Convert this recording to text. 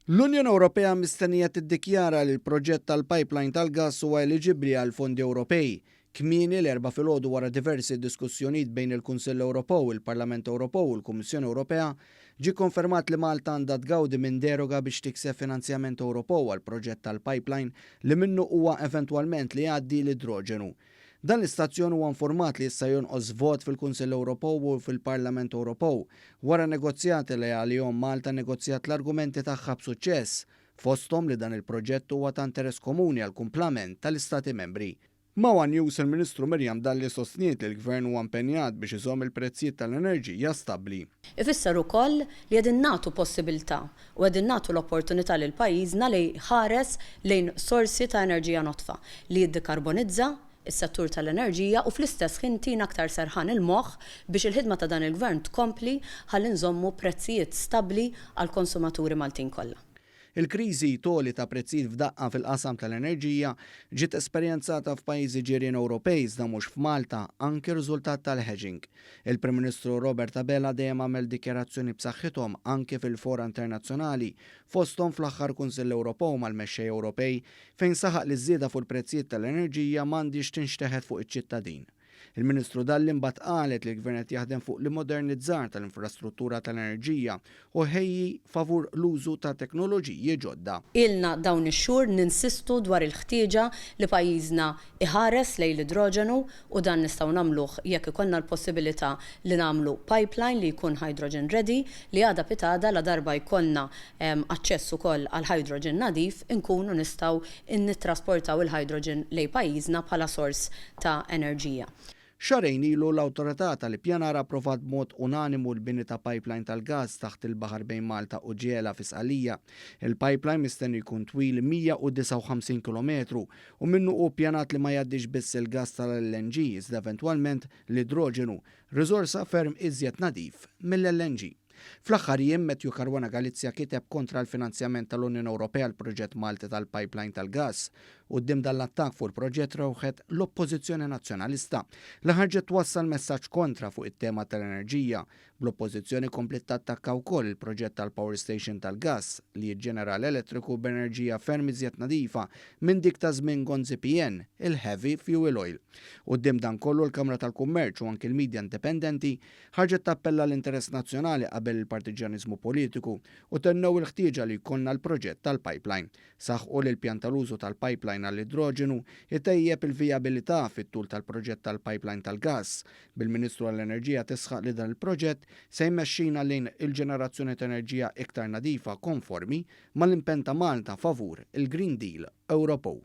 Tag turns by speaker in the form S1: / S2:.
S1: L-Unjoni Ewropea mistennija tiddikjara li l-proġett tal-pipeline tal-gass huwa eliġibbli għal fondi Ewropej. Kmieni l-Erbgħa filgħodu wara diversi diskussjonijiet bejn il-Kunsill Ewropew, il-Parlament Ewropew u l-Kummissjoni Ewropea, ġie konfermat li Malta għandha tgawdi minn deroga biex tikseb finanzjament Ewropew għall-proġett tal-pipeline li minnu huwa eventwalment li jgħaddi l-idroġenu. Dan l-istazzjon huwa informat li issa jonqos vot fil-Kunsill Ewropew u fil-Parlament Ewropew wara negozjati li għalihom Malta negozjat l-argumenti tagħha b'suċċess, fosthom li dan il-proġett huwa ta' interess komuni għall-kumplament tal-Istati Membri. Ma' one News il-Ministru Miriam Dalli sostniet li l-Gvern huwa impenjat biex iżomm il-prezzijiet tal-enerġija stabbli.
S2: Ifisser ukoll li qegħdin nagħtu possibilità u qegħdin nagħtu l-opportunità lil pajjiżna li jħares lejn sorsi ta' enerġija nodfa, li jiddikarbonizza s-settur tal-enerġija u fl-istess ħin tina aktar serħan il-moħħ biex il-ħidma ta' dan il-Gvern tkompli ħalli nżommu prezzijiet stabbli għall-konsumaturi Maltin kollha.
S1: Il-kriżi t'għoli ta' prezzijiet f'daqqa fil-qasam tal-enerġija ġiet esperjenzata f'pajjiżi ġirien Ewropej iżda mhux f'Malta, anki riżultat tal-hedging. Il-Prim Ministru Robert Abela dejjem għamel dikjarazzjoni b'saħħithom anki fil-fora internazzjonali, fosthom fl-aħħar Kunsill Ewropew mal-mexxejja Ewropej fejn saħaq li ż-żieda fuq il-prezzijiet tal-enerġija m'għandhiex tinxteħet fuq iċ-ċittadin. Il-Ministru Dalli mbagħad qalet li l-Gvern qed jaħdem fuq l-immodernizzar tal-infrastruttura tal-enerġija u jħejji favur l-użu ta' teknoloġiji ġodda.
S2: Ilna dawn ix-xhur ninsistu dwar il-ħtieġa li pajjiżna iħares lejn l-idroġenu u dan nistgħu nagħmluh jekk ikollna l-possibilità li nagħmlu pipeline li jkun hydrogen ready li għada pitgħada ladarba jkollna aċċess ukoll għal hydrogen nadif inkunu nistgħu nittrasportaw il-hydrogen lejn pajjiżna bħala sors ta' enerġija.
S1: Xahrejn ilu l-Awtorità tal-Ippjanar approvat b'mod unanimu l-bini ta' pipeline tal-gass taħt il-baħar bejn Malta u Gela fi Sqallija. Il-pipeline mistenni jkun twil 159 kilometru u minnu hu ppjanat li ma jgħaddix biss il-gass tal-LNG iżda eventwalment l-idroġenu, riżorsa ferm iżjed nadif mill-LNG. Fl-aħħar jiem, Matthew Caruana Galizia kiteb kontra l-finanzjament tal-Unjoni Ewropea għall-proġett Malti tal-pipeline tal-gass. Quddiem dan l-attakk fuq il-proġett rewħet l-Oppożizzjoni Nazzjonalista, li ħarġet twassal messaġġ kontra fuq it-tema tal-enerġija, bl-Oppożizzjoni kompliet tattakka wkoll il-proġett tal-power station tal-gass li jiġġenera l-elettriku b'enerġija ferm iżjed nadifa minn dik ta' żmien Gonzi PN, il-heavy fuel oil. Quddiem dan kollu l-Kamra tal-Kummerċ u anki l-media indipendenti ħarġet tappella l-interess nazzjonali qabel il-partiġġjaniżmu politiku u tennew il-ħtieġa li jkollna l-proġett tal-pipeline. Saħqu li l-pjan tal-użu tal-pipeline għall-idroġenu jtejjeb il-vijabilità fit-tul tal-proġett tal-pipeline tal-gass, bil-Ministru għall-Enerġija tisħaq li dan il-proġett se jmexxina lejn il-ġenerazzjoni ta' enerġija iktar nadifa konformi mal-impenn ta' Malta favur il-Green Deal Ewropew.